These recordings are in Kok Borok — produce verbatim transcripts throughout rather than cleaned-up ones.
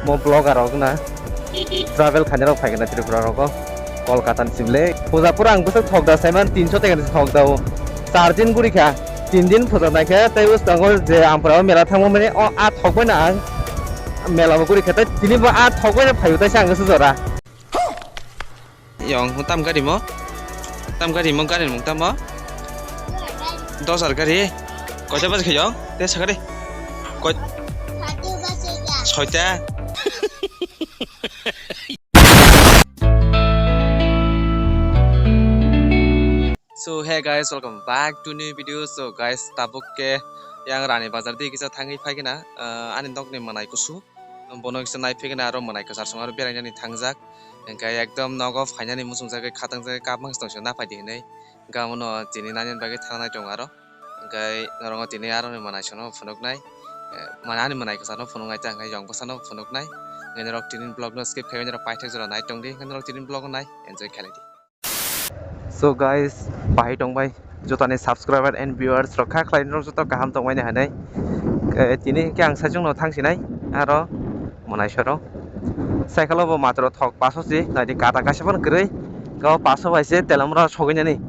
Mo vlogger rok na travel khainai rok phaikha na Tripura rogo, Kolkata ni sibole. Puja pura ang bwswk thok da, saiman tinso taka ni thok da o. Char din guri kha, tin din puja nai kha, tei bwskango je Ampura o mela thangma mani o a thok bai na ang mela bo guri kha, tei tini bo a thok bai na phaio, tei se ang se jora. Yong, tam gari mo? Tam gari mo, gari mung tam mo? Dos hajar gari. Koita baje khe yong? Te sakari. Koi-, soita. So hey guys, welcome back to new video. So guys, tabuk ke yang Rani Bazar di kisa thangwi phaikhe na, ah, ani nokni manai kusu. Bono kisa nai phaikhe na aro manai kwchar song aro berainani thangjak. Hingke ekdom nogo phainani muchungjagwi khatangjagwi kapmang se tongsi naphai di hinwi. Hingke abono tini nani bagwi thangnai tongo aro. Hingke norokno tini aroni mwnaisano phunuknai. Eh, mane ani mwnaikasano phunuknai ta hingke yong bwsano phunuknai. Hingke norok tini vlogno skip khaiwi norok paithak jora nai tongdi. Hingke norok tini vlogno nai enjoy khlai di. So guys, bahai tongbai jotoni subscriber and viewers rok kha khlai norok joto kaham tongmani hinwi. Eh, tini hingke ang saichung no thangsinai aro mwnaisoro. Cycle o bo matro thok paso si, naidi kata kaisa phano kwrwi. Kabo paso bai se telamra sogwi nani.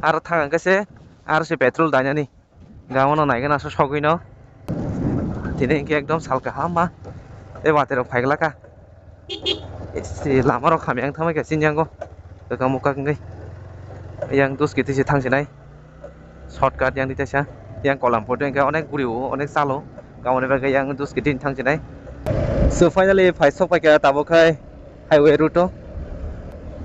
Aro thang hingke se aro se petrol dainani. Gamono naigena so sogwi no. Tini hingke ekdom sal kaham ma. E watwi rok phaiglaka. Se lama rok hamya wng thangma khe sinjang go. Kwkang mukak wngwi. Yang dos kiti se thangsinai. Shortcut yang di taisa. Yang Kolampur hingke onek guri o, onek salo. Kamoni bagwi yang dos kiti thangsinai. So finally phai sok paikha tabuk khai highway route o.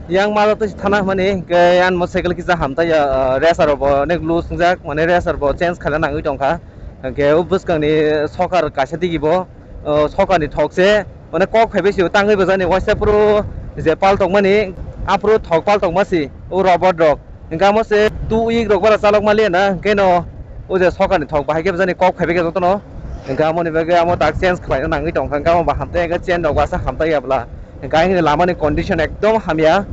Yang malo twi thana hwnmani hingke yang mo cycle kisa hamtaiya, ah, racer bo onek loose wngjak, mane racer bo change khaina nangwi tongkha. Hingke o bwskangni sokar kaisa digi bo, ah, sokarni thok se. Mane kok phaibai se tangwi bwjani waisa phuru je pal tongmani aphuru thok pal tongma se o robot rok. Hingke amo se tu ik rok bara chalok maliya na hingke no o je sokarni thok bahai khe bwjani kok phaibai khe jotono. Hingke amoni bagwi amo tak change khlaina nangwi tongkha hingke amo ba hamtaiya hingke chain rok wasa hamtaiya bwla. Hingke aini lamani condition ekdom hamya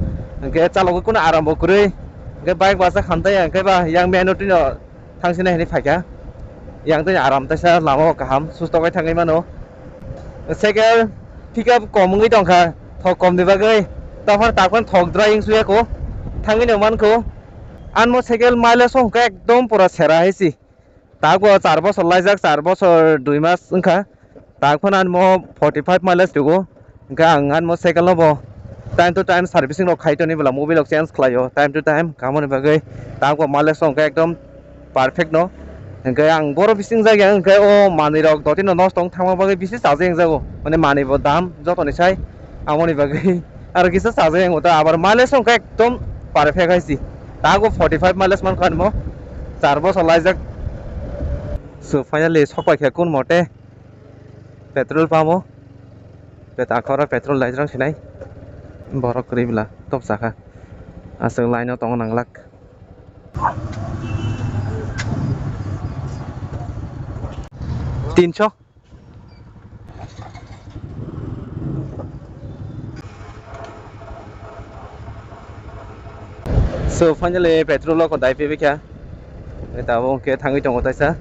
hingke chalogwi kunu aram bo kwrwi hingke bike wasa hamtaiya hingke ba yang main road no thangsinai hinwi phaikha. Yang twi aram taisa lama o kaham susto khe thangwi mano. Cycle pickup kom wngwi tongkha, thok komni bagwi. Tongphar takhon thok dry wngsuya kho, thangwi no mankho. Anmo cycle mileage o hwnkhe ekdom pura sera hai si. Takbo char bosor laijak, char bosor dui mas wngkha. Tak phano anmo forty five miles rwgo. Hingke ang anmo cycle no bo time to time servicing rok khai toni bwla, mobil rok change khlaio time to time. Kamoni bagwi takbo mileage rok hingke ekdom perfect no. Hingke ang boro bising jagya hingke o manwi rok dotino nosto wng thangma bagwi bisi chajak wngjago. Mane manwi bo dam jotoni sai amoni bagwi aro kisa chajak wngbo ta abar mileage rok hingke ekdom perfect hai si. Takbo forty five miles mankha anmo char bosor laijak. So finally sokpai khe kun mote. Petrol pump o peta khoro petrol laijak sinai borok kwrwi bwla top sakha aswk line o tongna nanglak. Tinso. So finally petrol o kodai pibikha. Tabuk hwnkhe thangwi tongo taisa.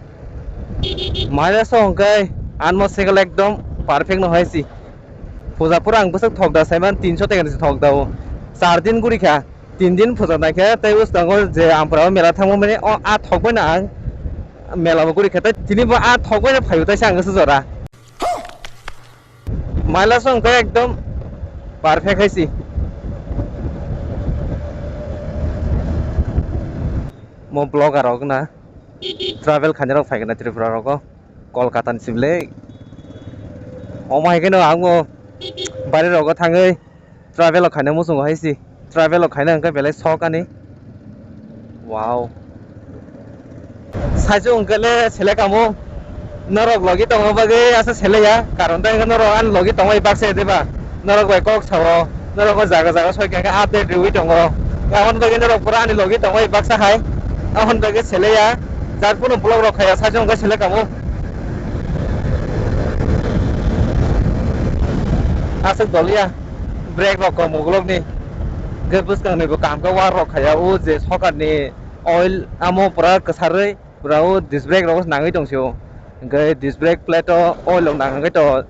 Mileage o hwnkhe anmo cycle ekdom perfect no hai si. Puja pura ang bwswk thok da saiman tinso taka ni se thok da o. Char din guri kha. Tin din puja nai khe tei bwskango je Ampura o mela thangma mani o a thok bai no ang mela bo guri kha tei tini bo a thok bai no phaio taisa ang se jora. Mileage wngkha ekdom perfect hai si. Mo vlogger rok na travel khainai rok phaikha na Tripura rogo, Kolkata ni sibole. Omo hai kheno ang bo baire rogo thangwi travel rok khaina muchungo hai si. Travel rok khaina hwnkhe belai sok ani. Wow. Saichung hwnkhe le selek amo. Norok logi tongma bagwi asa seleya. Karon tei hwnkhe norok ani logi tongma baksa diba. Norok bai kok sao. Norok o jaga jaga soi khe update riwi tongo. Aboni bagwi norok pura ani logi tongma baksa hai. Aboni bagwi seleya. Jar phano vlog rok khaya saichung hwnkhe selek amo. Aswk doliya. Brake rok kok mukulok ni. Hwnkhe bwskang ni bo kam khe war rok khaya o je sokar ni oil amo pura kwsarwi pura o disc brake rok nangwi tong sio. Hwnkhe disc brake plate o oil rok nang hwnkhe to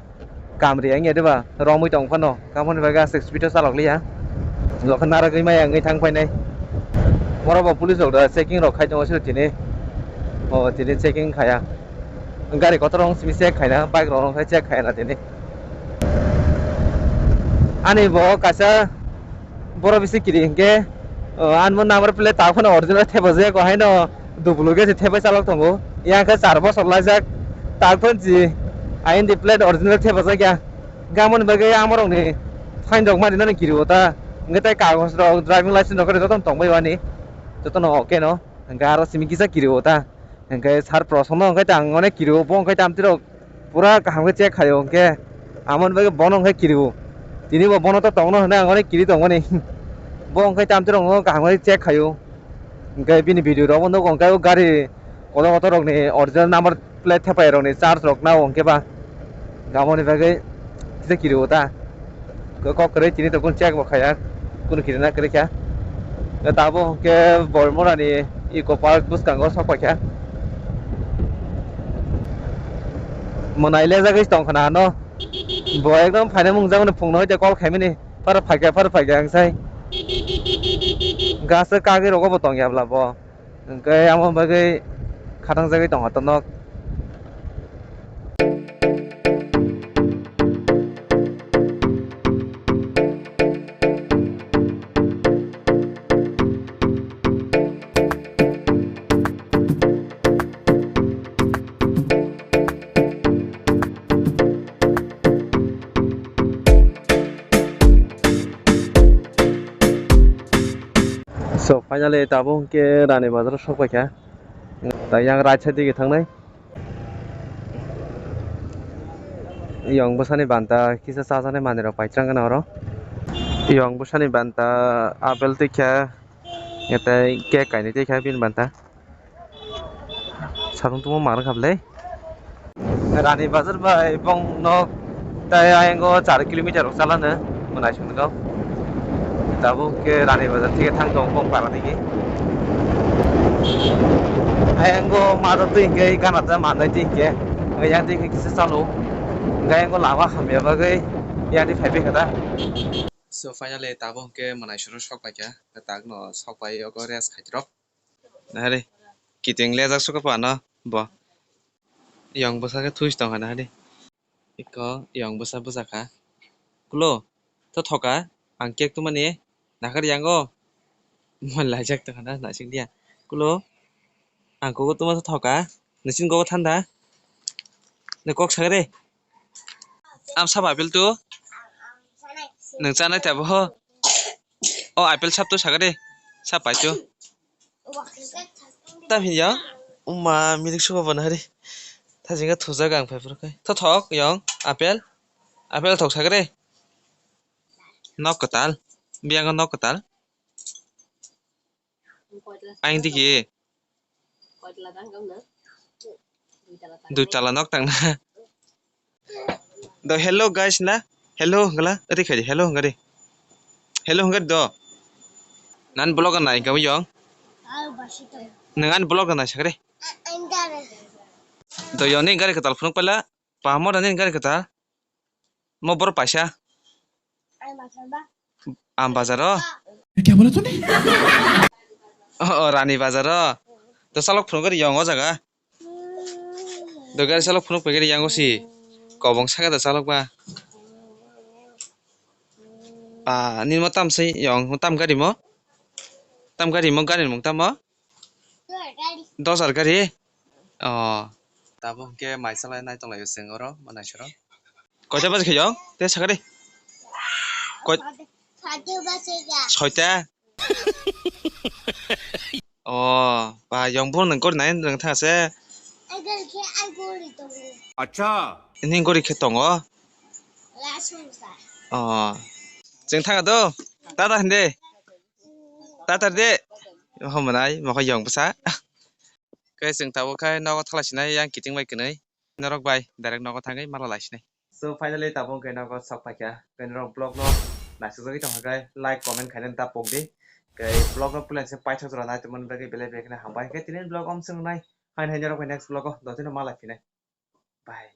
Tamri ang ya diba romwi tong phano, kamoni bagwi aswk speed o chalok liya. Lokha naragwi maya wngwi thang phainai. Borok bo police rok da checking rok khai tongo siro tini. O tini checking khaya. Gari kotor rok simi check khaina, bike rok khai check khaina tini. Ani bo kaisa borok bisi kiri hinkhe, o, ani bo number plate tak phano original thepajak ya, ko haino dublo khe se thepai chalok tongo. Yang khe char bosor laijak, tak phano ji I N D plate original thepajak ya. Gamoni bagwi amorokni fine rok marinani kiri o ta. Hwnkhe tei kagoj rok, driving license rok jotono tongbai o ani. Jotono okay no. Hwnkhe aro simi kisa kiri o ta. Hwnkhe sir Prasanno hwnkhe tang onek kiri o, bo hwnkhe tamtwi rok pura kaham khe check khaio hwnkhe. Amoni bagwi bono hwnkhe kiri o. Tini bo bono to tongno hwnwi ang onek kiri tongmani. Bo hwnkhe tamtwi rokno kaham khe check khaio. Hwnkhe bini video rok bo nugo hwnkhe o gari kotor kotor rokni original number plate thepai rokni charge rok nao hwnkhe ba. Gamoni bagwi kisa kiri o ta. Kok kwrwi tini to kunu check bo khaya. Kunu kiri na kwrwi kha. Tabuk hwnkhe Bormorani Eco Park bwskango sok paikha. Mwnai lejagwi tongkha na ano. Bo ekdom phaina mungjakmani phungno hoi de call khaimani. Phar phaikha, phar phaikha ang sai. Gas kagwi rogo bo tongya bla bo. Hwnkhe amo bagwi khatangjagwi tongkha to nok. So, finally, tabuk hwnkhe Rani Bazar o sok paikha. Tai yang right side digi thangnai. Yong bwsani banta kisa chajaknai manwi rok paithang gana oro. Yong bwsani banta apple tikha, tei cake kainwi tikha bini banta. Satung tungma manwi kha bwlai. Rani Bazar bai bong nok tai ayang o char kilometer rok chalano mwnai songwi no. Tabuk khe Rani Bazar thike thang tongo bong para digi. Ayang o mado twi hwnkhe gana ta manai twi hwnkhe yang twi hwnkhe kisa chalo. Hwnkhe ayang o lama hamya bagwi yang twi phaibai kha ta. So finally tabuk hwnkhe mwnai soro sok paikha. Tak no sok pai ogo rest khai rok. Nahari kiting lejak suka pa no bo. Yong bwsa khe thuis tongkha nahari. Iko yong bwsa bwsa kha. Kulo, tho thoka, ang cake tumani, nakhar yango. Mo laijak tongkha na, naisik dia. Kulo, ang kugo tuma tho thoka, nisin gogo thanda. Ne kok sagre. Am sab apple tu? Nang chanai tabo ho. O apple sab tu sagre. Sab pai tu. Ta hiya, uma milik suba bana hari. Ta jinga thuja gang phai phuru kai. Tho thok yong, apple. Apple thok sagre. Nok kwtal. Biang nok kwtal. Aing digi. Dui tala nok tangna. Do hello guys na. Hello hwngla. Ri khai hello hwngari. Hello hwngari do. Nan vlog nai ka yong. Nang an vlog nai sakre. Do yoni gari kwtal phunuk pala. Pamo da ni gari kwtal. Mo bor paisa. Ang bazar o. Kya bola tune? O, o, Rani bazar o. To salok phunuk gari yong o jaga. Do gari salok phunuk pegeri yango si. Kobong saka da salok ba. Ah, ni mo tam sei yong, mo tam gari mo. Tam gari mo, gari mo tam mo. Dos ar gari? Oh. Tabuk hwnkhe mai salai nai tonglaio chwng oro, mwnai soro. Koita baje khe yong? Te sakari. Koi-, soita? Oh, ba yong bo nang gori nai nang thang se. Acha. Ni gori khe tongo? Oh. Chwng thang do. Tata hindi. Tata de. Ho mwnai, mo khe yong bwsa. Khe chwng tabuk khe nogo thalai sinai yang kiting bai kwnwi. Norok bai direct nogo thangwi mala lai sinai. So finally tabuk khe nogo sok paikha. Khe norok vlog no naisajagwi tongkha khe like, comment khaina da pok di. Khe vlog no puila se paithak jora nai tongmani bagwi belai belai kheno hambai. Khe tini vlog om swngnai. Hain hain norok bai next vlog o dotino malai phinai. Bye.